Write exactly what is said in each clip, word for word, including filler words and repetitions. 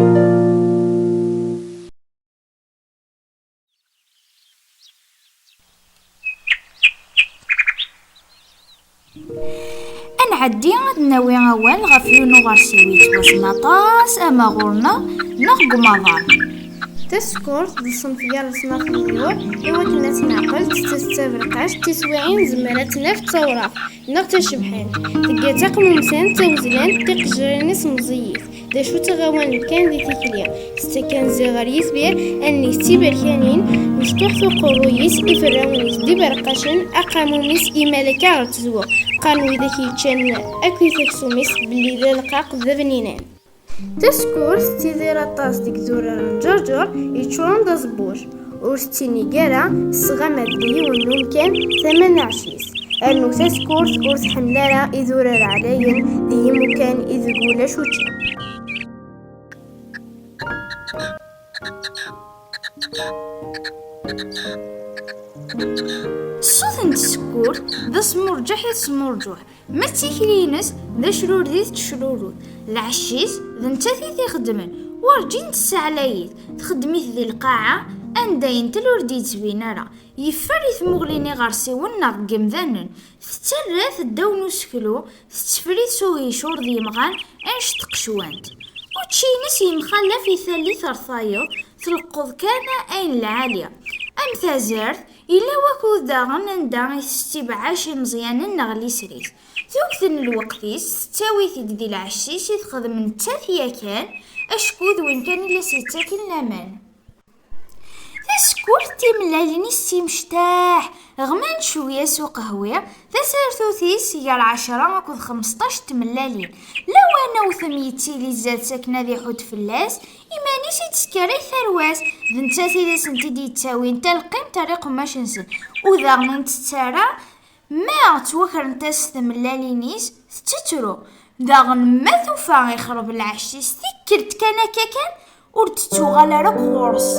Ad nɛeddi ad d-nawi awal ɣef yiwen uɣersiw yettwassen aṭas ama ɣur-neɣ neɣ deg umaḍal. Tasekkurt d ṣṣenf gar leṣnaf n ṭyur i wakken ad tt-neɛqel, tettett taberqact, tiswiɛin nezmer ad tt-naf d tawraɣt neɣ tacebḥant. Tga taqmumsant, tawezlant, tiqejrin-is meẓẓiyit. D acu tt-aɣawan kan di tikli, tettak anzi ɣer yitbir, allen-is d tiberkanin, mecṭuḥet uqerruy-is, iferrawen-is d iberqacen, aqamum-is imal akka ɣer tzewwa. Qqaren widak yeččan akk i taksum-is belli d aleqqaq d abninan. Tasekkurt tettidir aṭas deg idurar n ǧerǧer yeččuren d aẓebbuj. Ur tettinig ara tesɣama deg yiwen n umkan tama n aɛecc-is. Rnu tasekkurt ur tḥemmel ara idurar ɛlayen di yimukan ideg ulac učči. Ṣṣut n tsekkurt d asmurǧeḥ i tesmurǧuḥ. Ma d tikli-ines d acrurdi tettecrurud, lɛecc-is d nettat i t-ixeddmen, werǧin tesseɛlay-it, txeddem-it di lqaɛa anda yentel ur d-yettbin ara, yeffer i tmuɣli n iɣersiwen neɣ deg yemdanen, tettarra-t ddaw n useklu, tetteffer-it s uhicur d yemɣan anect n tqecwant. Učči-ines yemxalaf i tallit ɣer tayeḍ, tleqqeḍ kan ayen lɛali. Am tazart, yella wakud daɣen anda i tettibɛac imeẓyanen neɣ lisrit. Tuget n lweqt-is, tettawi-t-id di lɛecc-is i texdem nettat yakan, acku d win kan i la s-yettaken laman. Tasekkurt, timellalin-is d timecṭaḥ, ɣman cwiya s uqehwi, tasertut-is gar ɛecra akked xmesṭac n tmellalin. Lawan awtem yettili zdat-s akken ad iḥudd fell-as, iman-is i d-teskaray tarwa-s, d nettat i d asent-id-yettawin talqimt ar iqemmac-nsen, u daɣen ur nettett ara, ma ttwakrent-as tmellalin-is, tettetru. Daɣen ma tufa ixreb lɛecc-is tikkelt kan akka kan, ur d-tettuɣal ara akk ɣur-s.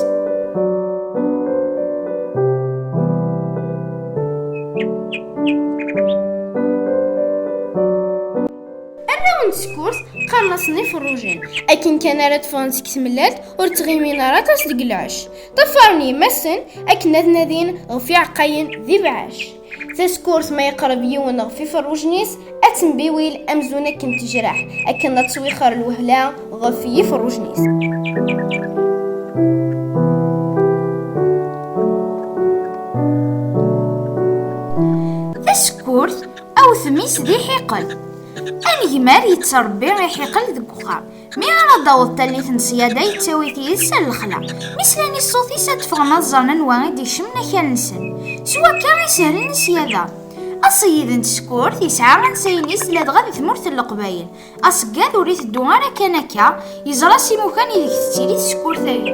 Arraw n tsekkurt qqaren-asen iferrujen, akken kan ara d-ffɣen seg tmellalt ur ttɣimin ara aṭas deg lɛecc. Ṭṭafaren yemma-tsen akken ad nadin ɣef iɛeqqayen d ibeɛɛac. Tasekkurt ma yeqreb yiwen ɣef iferrujen-is, ad tembiwil amzun akken tejreḥ, akken ad twixer lwehla ɣef yiferrujen-is. Tasekkurt, awtem-is d iḥiqel. Anegmar yettrebbi iḥiqel deg uxxam. Mi ara d-taweḍ tallit n ṣṣyada, yettawi-t yid-s ar lexla. Mi slan i ṣṣut-is, ad d-ffɣen ad ẓren anwa i d-ikecmen akal-nsen. S wakka i sehlen i ṣṣyada. Aṣeyyid n tsekkurt yesɛa ansayen-is ladɣa di tmurt n Leqbayel. Aṣeggad ur iteddu ara kan akka, yeẓra s imukan ideg tettili tsekkurt-agi.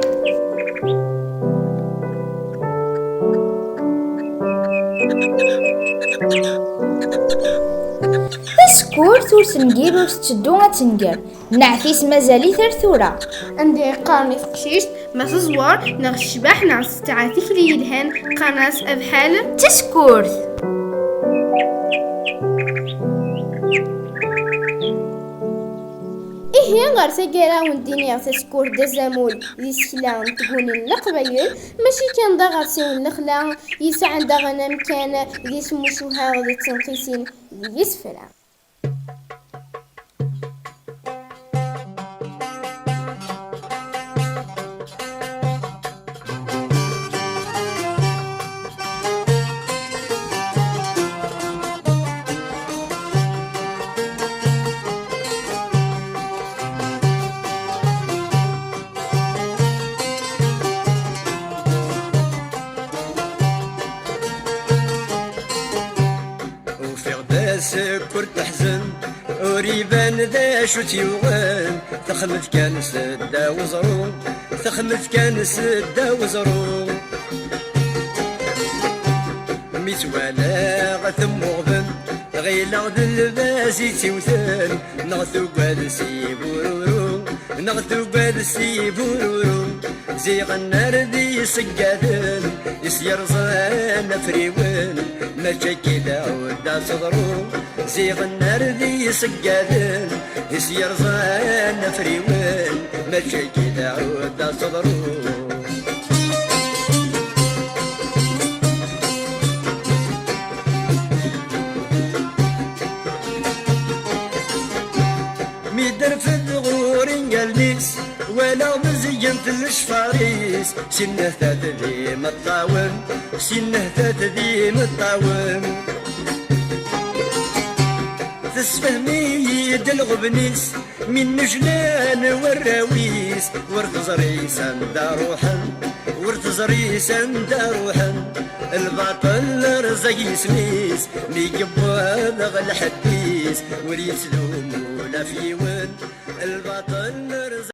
Tasekkurt ur tengir, ur tetteddu ad tenger. Nneɛt-is mazal-it ar tura. Anda i qqaren i teqcict, ma teẓwer, neɣ tecbeḥ, neɣ tesɛa tikli yelhan, qqaren-as abḥal d tasekkurt. Ihi, ɣer taggara, ad wen-d-iniɣ tasekkurt d azamul d isekla n tguni n Leqbayel, mačči kan d aɣersiw n lexla, yesɛan daɣen amkan di tmucuha d tenqisin d yisefra. Ufiɣ-d asekkurt teḥzen, ur iban d acu tt-yuɣen. Texmed kan s ddaw uẓru, texmed kan s ddaw uẓru. Mi tt-walaɣ temmuɣben, ɣileɣ d lbaz i tt-iwten, neɣ tugad si bururu. Neɣ tugad si bururu, ziɣen ar d iseggaden, is yerẓan afriwen, mačči akka i tɛudda teḍru. Ziɣen ar d iseggaden, is yerẓan afriwen, mačči akka i tɛudda teḍru. Mi d-terfed ɣur-i allen-is, walaɣ bezzegent lecfar-is, si nnehtat d imeṭṭawen, si nnehtat d imeṭṭawen. Tessefhem-iyi-d lɣebn-is, mi nnejlan warraw-is, ur teẓri s anda ruḥen, ur teẓri s anda ruḥen. Lbaṭel rẓag isem-is, mi yewweḍ ɣer lḥedd-is, ur yettdum ula f yiwen. Lbaṭel rẓag